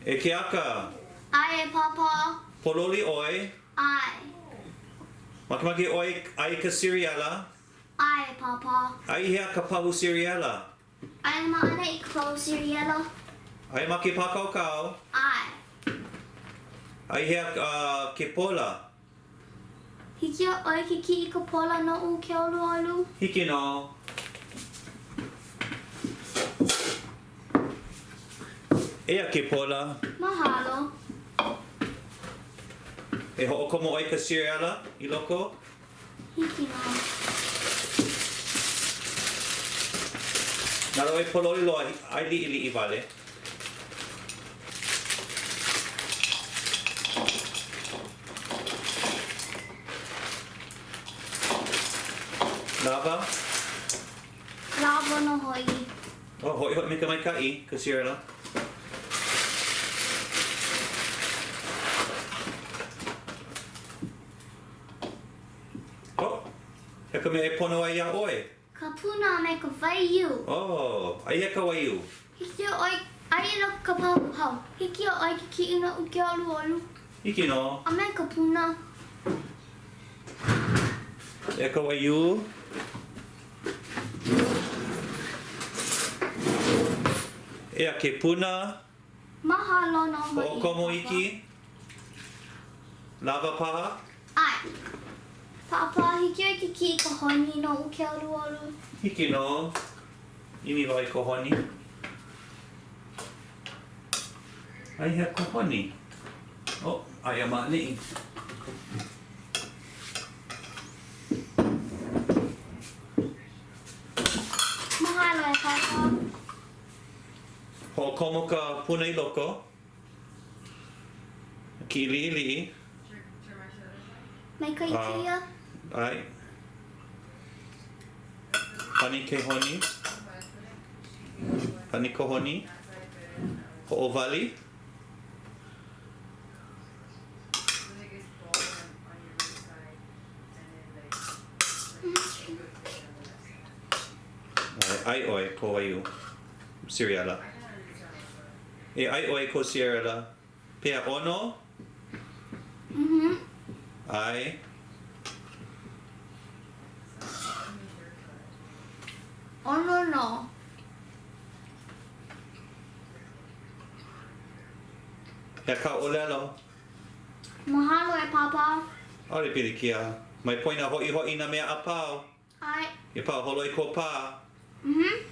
E Keaka. ʻAe, e Pāpā. Pōloli ʻoe? ʻAe. Makemake ʻoe ʻai ka seriala? ʻAe, e Pāpā. Ai hea ka pahu seriala? Aia ma ʻaneʻi ka pahu seriala. Aia ma ke pākaukau? ʻAe. Ai hea ke pola? Hiki iā ʻoe ke kiʻi i ka pola noʻu ke ʻoluʻolu? Hiki nō. Eia ke pola. Mahalo. E hoʻokomo ʻoe i ka seriala i loko? Hiki nō. ʻAʻole ʻoe pōloli loa, ʻai liʻiliʻi wale. Lawa? Lawa nō hoʻi. Oh, hoʻihoʻi me ka maikaʻi, ka seriala. Oh, he ka mea e pono ai iā ʻoe? Ka puna a me ka waiū. Oh, ai hea ka waiū? Hiki iā ʻoe, aia i loko ka pahu hao. Hiki iā ʻoe ke kiʻi noʻu ke ʻoluʻolu. Hiki nō. A me ka puna. Eia ka waiū. Eia ke puna. Mahalo nō hoʻi, Hoʻokomo iki. Lawa paha? ʻAe. Pāpā, hiki iā ʻoe ke kiʻi i ka honi noʻu ke ʻoluʻolu? Hiki nō. ʻImi wau i ka honi. Ai hea ka honi? Oh, aia ma ʻaneʻi. Mahalo e Pāpā. Hoʻokomo ka puna i loko. Kiʻi liʻiliʻi. Maikaʻi kēia? ʻAe. Pani ke honi. Pani ka honi. Hoʻowali. ʻAe, ʻai ʻoe ko waiū. Seriala. E ʻai ʻoe ko seriala. Pehea ʻono? Mhm. ʻAe. ʻOno nō. He kāu ʻōlelo. Mahalo e Pāpā. ʻAʻole pilikia. Mai poina hoʻihoʻi nā mea a pau. ʻAe. I pau holoi kō pā. Mhm.